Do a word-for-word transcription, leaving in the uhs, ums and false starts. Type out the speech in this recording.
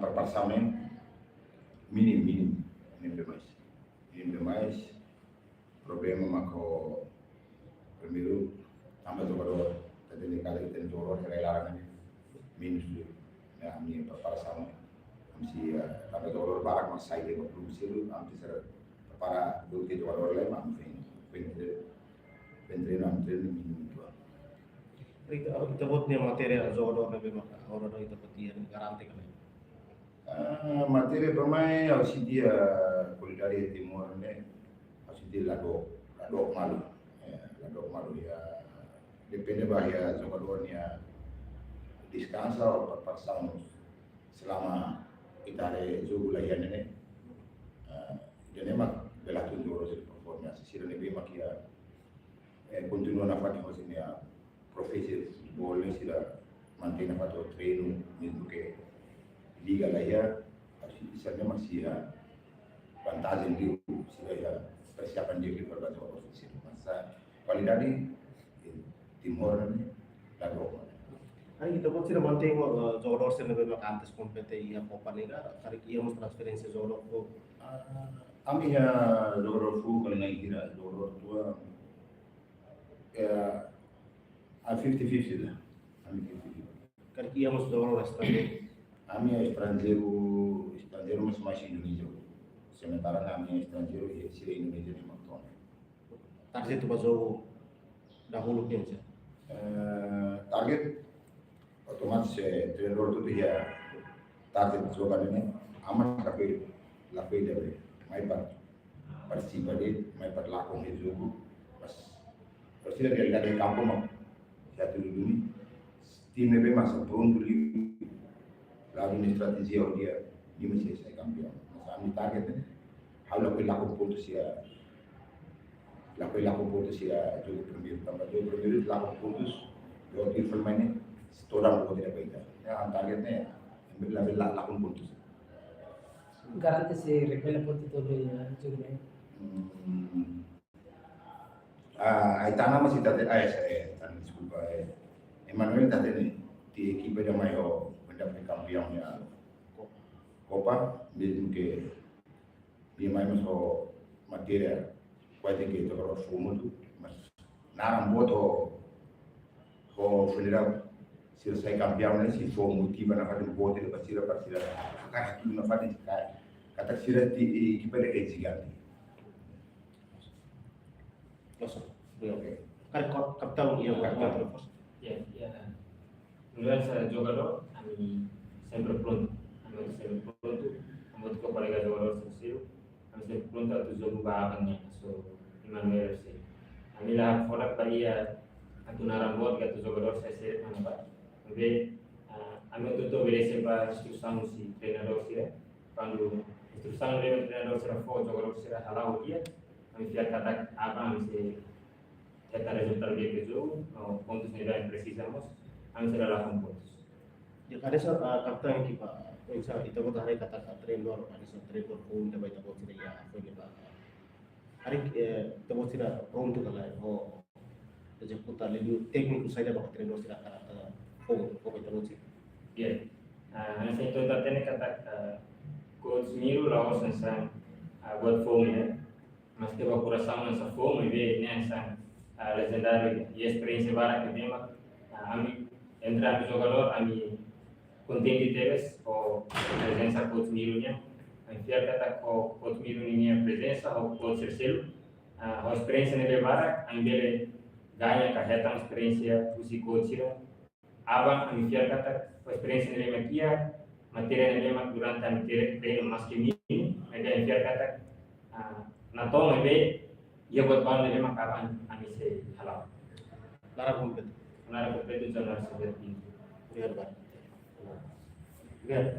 preparasaun ne'e mínimu, mínimu, mínimu demais. Mínimu demais. Problema mak primeiru, tanba jogadór, ita hatene katak ita-nia jogadór iha rai-laran ne'e menus liu. Ne'e ami preparasaun ne'e. Ami sei, eh, tanba jogadór barak mak sai de'it ba klube seluk, ami sei prepara dua tiga jogadór lai, ami foin, foin tre-, foin treinu, ami treinu mínimu dua. Ita, ita-boot nia matéria jogadór ne'ebé mak agora ita-boot iha ne'e garante ka lae? Ah, matéria pemain, ha'u sente, ah, kualidade Timor ne'e, ha'u sente la dook, la dook malu. Eh, la dook malu iha, depende ba iha jogadór nia deskansa ou preparasaun selama ita haree jogu la iha ne'e. Ah, ida-ne'e mak bele atu jogadór sira performa, sira ne'ebé mak iha, eh, kontinua nafatin ho sira-nia profesi futeból ne'e, sira mantein nafatin ho treinu, mezmu ke liga la iha, ha'u sente sira-ne'e mak sira vantajen liu, sira iha persiapan diri liu para ba jogu profesi. Mas, ah, kualidade, eh, Timor ne'e la dook. Ai, ita-boot sira mantein, eh, jogadór sira ne'ebé mak antes kompete iha Copa ne'e ka, karik iha mós transferénsia jogadór foun? Ah, ami iha jogadór foun, karik iha jogadór tua, eh, a fifty fifty lah. Ami fifty fifty. Karik iha mós jogadór estranjeiru? Ami estranjeiru, estranjeiru mas mais Indonézia. Sementara ami estranjeiru iha sira Indonézia ne'e mak to'o ona. Target ba jogu dahuluk ne'e saida? Eh, target otomatis, eh, treinadór hotu iha target jogadór ne'e, ami la foin, la foin de'it mai para partisipa de'it, mai para lakon iha jogu, mas partisipa realidade iha kampu mak, ya tu duni, time ne'ebé mak prontu liu, la'ós estratéjia hodi, nia mak sei sai kampiaun. Mas ami target ne'e, ha'u la foin lakon pontus iha, la foin lakon pontus iha jogu primeiru, tanba jogu primeiru lakon pontus, jogu tuirmai ne'e, todan boot ida ba ita. Ya, target ne'e, la, la, lakon pontus. Garante se rekupera pontu to'o iha jogu ne'e? Hmm. Ah, Aitana mak sei hatete, ah, eh, eh, Aitana, deskulpa, eh, Emanuel mak sei hatete ne'e, tiha ekipa ida mai ho, ida foin kampiaun iha Copa, mezmu ke nia mai mós ho matéria, kuaze ke jogadór foun hotu, mas naran boot ho, ho federal, sira sai kampiaun ne'e, sei fó motiva nafatin boot ida ba sira, para sira hakarak atu nafatin, katak sira-nia ekipa ne'e jigante. Loos, oke. Karik kapitaun iha, kapitaun. Ya, ya. Nu'udar hanesan jogadór, ami sempre prontu. Ami sempre prontu. Ami ho kolega jogadór sira seluk, ami sempre prontu atu jogu ba aban nian, hanesan Emanuel F C. Ami la hakfodak ba iha atu naran boot ka atu jogadór sira seluk mana ba. Maibé, ah, ami hotu-hotu obedese ba instrusaun husi treinadór sira. Kuandu instrusaun ne'ebé treinadór sira fó, jogadór sira hala'o di'ak, ami fiar katak aban ami sei hetan rezultadu di'ak iha jogu, no pontus ne'ebé ami presiza mós, ami sei la lakon pontus. Ya, karik hanesan, ah, kapitaun ekipa, hanesan ita-boot haree katak treinadór, hanesan treinadór foun ida ba ita-boot sira iha foin ne'ebá. Karik, eh, ita-boot sira prontu ka lae, ho ezekuta liu tékniku saida ba treinadór sira hakarak, eh, foun, foun ba ita-boot sira? Ya. Ah, hanesan ita hatene katak, ah, coach Miro la'ós hanesan, ah, buat foun, ya. Maske ba korasaun hanesan foun, maibé ne'e hanesan, ah, lejendáriu, iha esperiénsia barak ne'ebé mak, ah, ami, entre ami jogadór, ami kontente tebes ho prezensa coach Miro nian. Ami fiar katak ho coach Miro ninia prezensa, ho coach sira seluk, ah, ho esperiénsia ne'ebé barak, ami bele gaña ka hetan esperiénsia husi coach sira. Aban ami fiar katak ho esperiénsia ne'ebé mak iha, matéria ne'ebé mak durante ami tre-, treinu maske mínimu, maibé ami fiar katak, ah, natoon maibé iha buat balu ne'ebé mak aban ami sei hala'o. Laran kompletu. Laran kompletu, jam nove sebelas pintu. Obrigadu barak. Obrigadu.